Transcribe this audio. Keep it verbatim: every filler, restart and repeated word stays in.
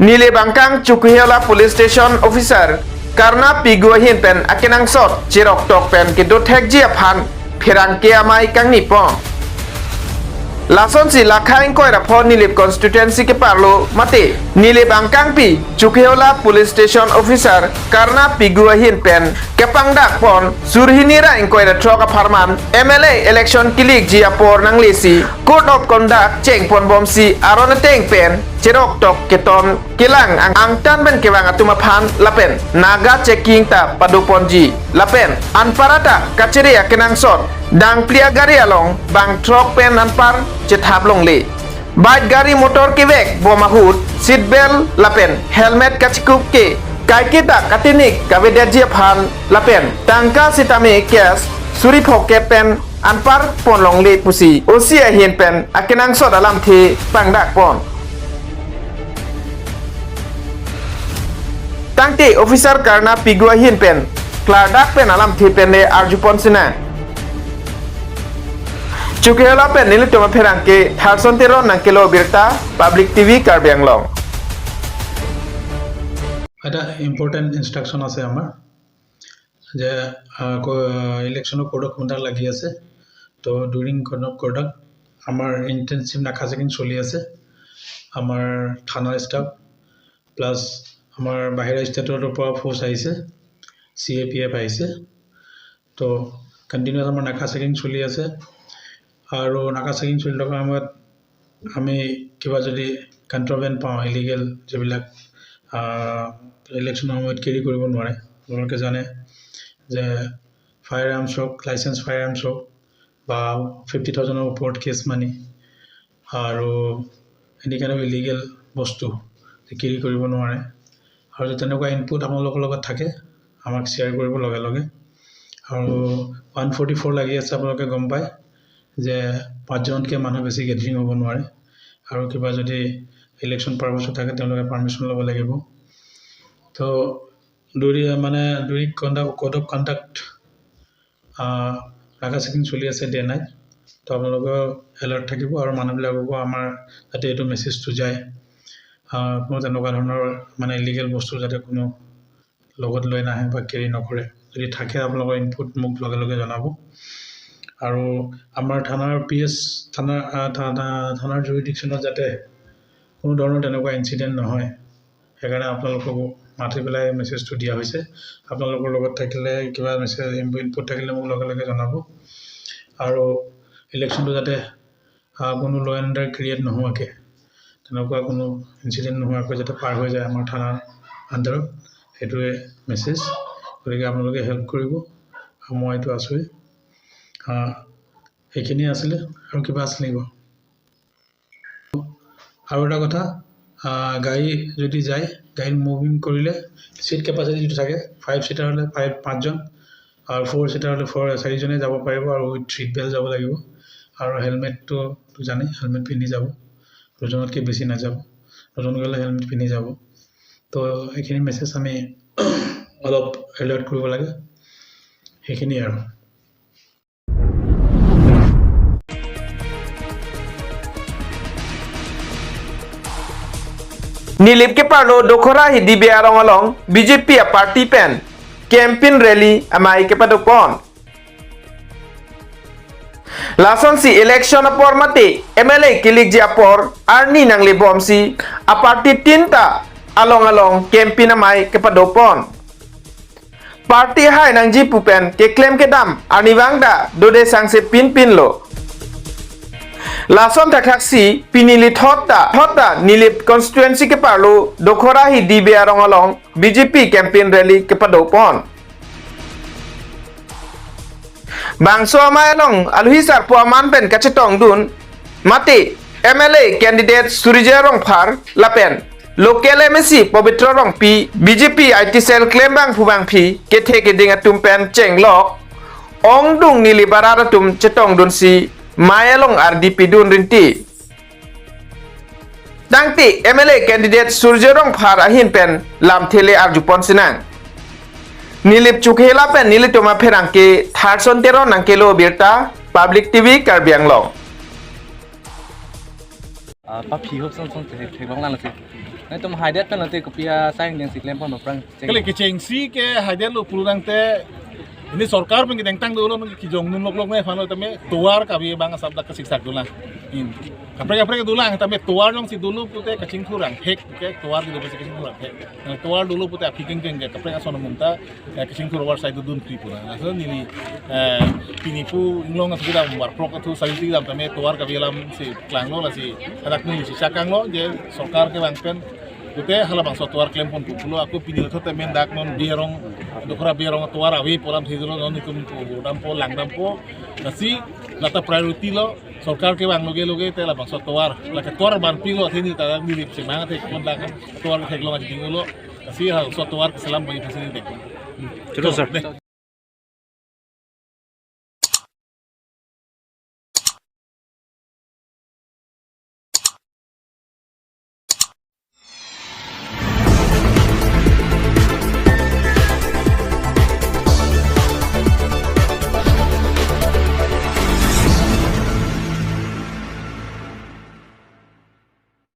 Nilip angkang Chokihola Police Station Officer Karna Pigu ahin pen akenangsot cheroktok pen kedothekji aphan pherangke amei kangni pon. Lasonsi lakha ingkoi ra pho Nilip constituency keparlo mate Nilip angkangpi Chokihola Police Station Officer Karna Pigu ahin pen kepangdak pon sur hini ra ingkoi ra throk apharman M L A election kilikji apor nanglesi Code of Conduct chengponbomsi aron ateng pen cheroktok keton kelang ang angtan pen kevang atum aphan lapen naga checking ta padoponji lapen anparta kachere akenangsot dangpli agari along bang throk pen anpar chethap longle. Bike gari motor kevek bom ahut seat belt lapen helmet kachekup ke kaiketa katinik kavedetji aphan lapen tangka sitame cash suri phongkep pen anpar pon longle pusi O C ahin pen akenangsot alamthe pangdak pon. Tangte Officer Karna Pigu ahin pen klardak pen alamthe pen le arjupon sinang. Chokihola pen nelitum apherangke Tharson Teron nangkelo birta, Public T V Karbi Anglong. এটা important instruction আছে আমাৰ যে ইলেকশ্যনৰ code of conduct লাগি আছে। তো ডুৰিং code of conduct আমাৰ ইণ্টেনচিভ নাকা চেকিং চলি আছে। আমাৰ থানাৰ ষ্টাফ প্লাছ আমাৰ বাহিৰৰ ষ্টেটৰ পৰা ফ'ৰ্চ আহিছে, চি এ পি এফ আহিছে। তো কণ্টিনিউৱাছ আমাৰ নাকা চেকিং চলি আছে। আৰু নাকা চেকিং চলি থকাৰ সময়ত আমি কিবা যদি কণ্ট্ৰবেণ্ড পাওঁ, ইলিগেল যিবিলাক ইলেকশ্যনৰ সময়ত কেৰি কৰিব নোৱাৰে, আপোনালোকে জানে যে ফায়াৰ আৰ্মছ হওক, লাইচেন্স ফায়াৰ আৰ্মছ হওক বা ফিফটি থাউজেণ্ডৰ ওপৰত কেছ মানি আৰু এনি কাইণ্ড অফ ইলিগেল বস্তু কেৰি কৰিব নোৱাৰে। আৰু যদি তেনেকুৱা ইনপুট আপোনালোকৰ লগত থাকে, আমাক শ্বেয়াৰ কৰিব লগে লগে। আৰু ওৱান ফৰ্টি ফ'ৰ লাগি আছে, আপোনালোকে গম পায় যে পাঁচজনতকৈ মানুহ বেছি গেডাৰিং হ'ব নোৱাৰে। আৰু কিবা যদি ইলেকশ্যন পাৰ্পাছত থাকে, তেওঁলোকে পাৰ্মিশ্যন ল'ব লাগিব। তো ডুৰি মানে ডুৰি কণ্ডাক্ট কোড অফ কণ্ডাক্ট নাকা চেকিং চলি আছে ডে নাইট। তো আপোনালোকে এলাৰ্ট থাকিব আৰু মানুহবিলাককো আমাৰ যাতে এইটো মেছেজটো যায়, কোনো তেনেকুৱা ধৰণৰ মানে ইলিগেল বস্তু যাতে কোনো লগত লৈ নাহে বা কেৰি নকৰে। যদি থাকে আপোনালোকৰ ইনপুট মোক লগে লগে জনাব। আৰু আমাৰ থানাৰ পি এছ থানাৰ থানাৰ জুৰিডিকশ্যনত যাতে কোনো ধৰণৰ তেনেকুৱা ইনচিডেণ্ট নহয়, সেইকাৰণে আপোনালোকক মাতি পেলাই মেছেজটো দিয়া হৈছে। আপোনালোকৰ লগত থাকিলে কিবা মেছেজ ইনপুট থাকিলে মোক লগে লগে জনাব। আৰু ইলেকশ্যনটো যাতে কোনো ল' এণ্ড অৰ্ডাৰ ক্ৰিয়েট নোহোৱাকৈ, তেনেকুৱা কোনো ইনচিডেণ্ট নোহোৱাকৈ যাতে পাৰ হৈ যায় আমাৰ থানাৰ আণ্ডাৰত, সেইটোৱে মেছেজ। গতিকে আপোনালোকে হেল্প কৰিব, মইতো আছোৱেই। সেইখিনিয়ে আছিলে। আৰু কিবা আছিলে নেকি? আৰু এটা কথা, গাড়ী যদি যায়, গাড়ীত মুভিং কৰিলে ছিট কেপাচিটি যিটো থাকে, ফাইভ ছিটাৰ হ'লে ফাইভ পাঁচজন আৰু ফ'ৰ ছিটাৰ হ'লে ফ'ৰ চাৰিজনে যাব পাৰিব আৰু উইথ ছিট বেল্ট যাব লাগিব। আৰু হেলমেটটো জানেই, হেলমেট পিন্ধি যাব, দুজনতকৈ বেছি নাযাব, দুজন গ'লে হেলমেট পিন্ধি যাব। তো এইখিনি মেছেজ আমি অলপ এলাৰ্ট কৰিব লাগে, সেইখিনিয়ে আৰু। Nilip keparlo Dokhora Hidi Bey arong along B J P aparty pen campaign rally amei kepadopon. Lasonsi election apor mate M L A kilikji apor arni nanglebomsi aparty tinta along along campaign amei kepadopon. Party hai nangji pu pen keklem kedam arnivang ta dode sangse pinpinlo. Lason thakhaksi pini lithot ta thot ta Nilip constituency keparlo Dokhora Hidi Bey arong along B J P campaign rally kepadopon. Bangso amei along aluhi sarpo aman pen kachetongdun mate M L A candidate Surjya Rongphar lapen local M A C Pobitro Rongpi, B J P I T cell klembangphu bangphi kethe keding atum pen chenglok ongdung Nilip arat atum chetongdunsi mei along ardi pidun rinti. Tangte M L A candidate Surjya Rongphar ahin pen lamthe le arjupon sinang. Nilip Chokihola pen nelitum apherangke Tharson Teron nangkelo birta, Public T V Karbi Anglong. Ah, paphi hop song song thek thek long lang si. Nanglitum haidet pen lote kopi asai angdeng si klempon aphrang cheng. Kali kechengsi ke haidet lo pulo tangte, ini sorkar pen kedengtang dolo, pen kejong nun loklok ne aphan lo tame tovar kave abang asap dak kasiksak dolang. In. Kaprek kaprek dolang tame tovar jongsi dolo pute kachingthur angthek ke tovar kedo pute kachingthur angthek. Nang tovar dolo pute aphi kengkeng ke kaprek ason amonit ta, eh, kachingthur tovar sai dodun pri pura. Laso neli, eh, pini pu inglong asukidam warprok athu sai ti dam tame tovar kave alam si klanglo, lasi hadak neli si chakanglo je sorkar kevang pen pute halabangso tovar klempon pu pulo. Ako pini lo thot tame dak non Bey Arong, Dokhora Bey Arong tovar ave pu alam thedolo, non itum pu dampo langdampo. Lasi lata priority lo sorkar kevang loge loge te labangso tovar, lake tovar ban pilo theni ta neli semang te kon dak tovar theklong aji dinglo. Lasi halabangso tovar keselam bagi fasilitas. Choro, sir. Deh.